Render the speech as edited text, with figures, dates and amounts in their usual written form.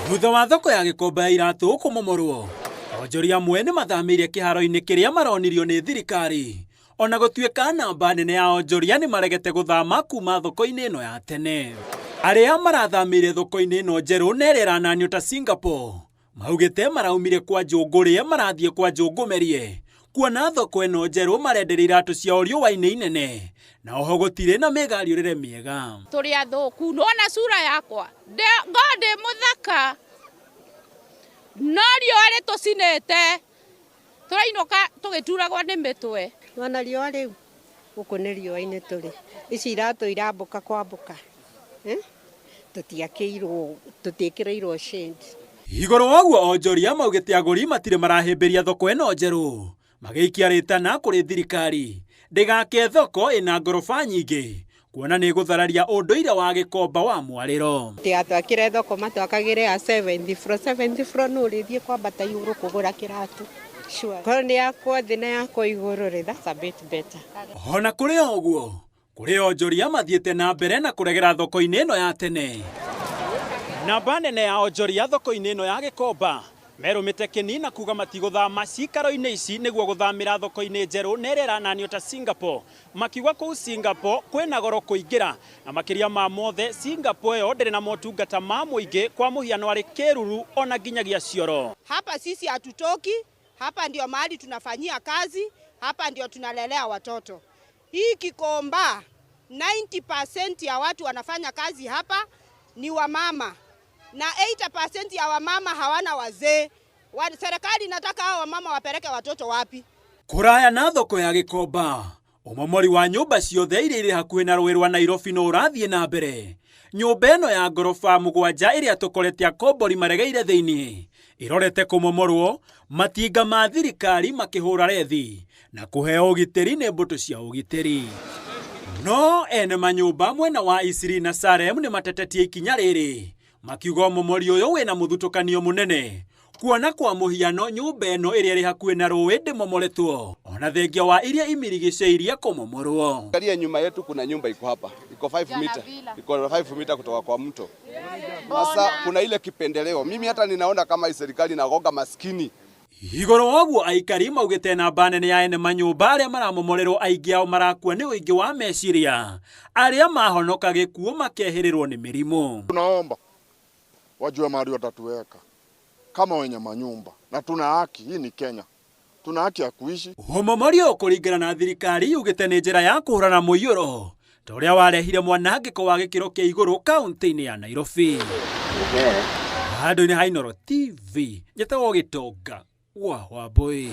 Thutha wa thoko ya Gĩkomba ya iratũ kũmomorwo, onjoria amwe nĩ mathamĩire kĩharo-inĩ kĩrĩa maronirio nĩ thirikari. Ona gũtuĩka namba nene ya onjoria nĩ maregete gũthama kuma thoko-inĩ ĩno ya tene. Arĩa marathamĩire thoko-inĩ ĩno njerũ na ĩrĩa ĩrananio ta Singapore, maugĩte maraumire kwa njũngũrĩe marathiĩ kwa njũngũmerie kuona thoko ĩno njerũ marenderia iratũ ciao riũa-inĩ inene na oho gũtirĩ na mĩgariũrĩre mĩega. Tũrĩ athũku, nĩwona sura yakwa, ngo ndĩ mũthaka, no riũa rĩtũcinĩte, tũrainũka tũgĩturagwo nĩ mĩtwe. Nĩwona riũa rĩu, gũkũ nĩ riũa-inĩ tũrĩ, ici iratũ irambũka kwambũka, tũtiakĩirwo, tũtiĩkĩrĩirwo shade. Igũrũ wa ũguo onjoria maugĩte agũri matirĩ marahĩmbĩria thoko ĩno njerũ, magĩikia rĩtana kũrĩ thirikari ndĩgake thoko ĩna ngoroba nyingĩ kuona nĩ ĩgũthararia ũndũire wa Gĩkomba wa mwarĩro. Tigatwakĩre thoko matwakagĩre ya 7th floor, 7th floor nũ ũrĩthiĩ kwambata igũrũ kũgũra kĩratũ. Sure. Korwo nĩ yakwo thĩ na yakwo igũrũ rĩ, that's a bit better. Ona kũrĩ o ũguo, kũrĩ onjoria mathiĩte na mbere na kũregera thoko-inĩ ĩno ya tene. Namba nene ya onjoria thoko-inĩ ĩno ya Gĩkomba merũmĩte kĩni na kuga matigũthama cikaro-inĩ ici nĩguo gũthamĩra thoko-inĩ njerũ na ĩrĩa ĩrananio ta Singapore. Makiuga kũu Singapore kwĩna goro kũingĩra na makĩria ma mothe Singapore ĩyo ndĩrĩ na motungata ma mũingĩ kwa mũhiano arĩ kĩruru ona nginyagia cioro. Hapa sisi hatutoki, hapa ndio mahali tunafanyia kazi, hapa ndio tunalelea watoto. Hii Gikomba 90% ya watu wanafanya kazi hapa ni wamama na 80% ya wamama hawana wazee. Serikali inataka hao wamama wapeleke watoto wapi? Kũraya na thoko ya Gĩkomba, ũmomori wa nyũmba ciothe iria irĩ hakuhĩ na rũĩ rwa Nairobi no ũrathiĩ na mbere. Nyũmba ĩno ya ngoroba 7 ĩrĩa tũkorete akombori maregeire thĩinĩ ĩrorete kũmomorwo, matinga ma thirikari makĩhũra rethi na kũheo ũgitĩri nĩ mbũtũ cia ũgitĩri. No ene manyũmba mwena wa Isiri na Salem nĩ matetetie ikinya rĩrĩ, makiuga ũmomori ũyũ wĩna mũthutũkanio mũnene kuona kwa mũhiano nyũmba ĩno ĩrĩa ĩrĩ hakuhĩ na rũĩ ndĩmomoretwo ona thengia wa iria imirigicĩirie kũmomorwo. Angalia nyuma yetu kuna nyumba iko hapa, iko 5 mita, iko 5 mita kutoka kwa mto. Sasa kuna ile kipendeleo, mimi hata ninaona kama serikali inagonga maskini. Igũrũ wa ũguo aikari maugĩte namba nene ya ene manyũmba arĩa maramomorerwo aingĩ ao marakua nĩ ũingĩ wa meciria, arĩa mahonoka gĩkuũ makehĩrĩrwo nĩ mĩrimũ. Tunaomba wajue mahali watatuweka kama wenye manyumba, na tuna haki, hii ni Kenya, tuna haki ya kuishi. Ũmomori ũyũ kũringana na thirikari yugĩte nĩ njĩra ya kũhũrana mũiyũro ta ũrĩa warehire mwanangĩko wa gĩkĩro kĩa igũrũ kaunti-inĩ ya Nairobi. Handũ-inĩ ha Inooro TV, njĩtagwo Gĩtonga wa Wambũi.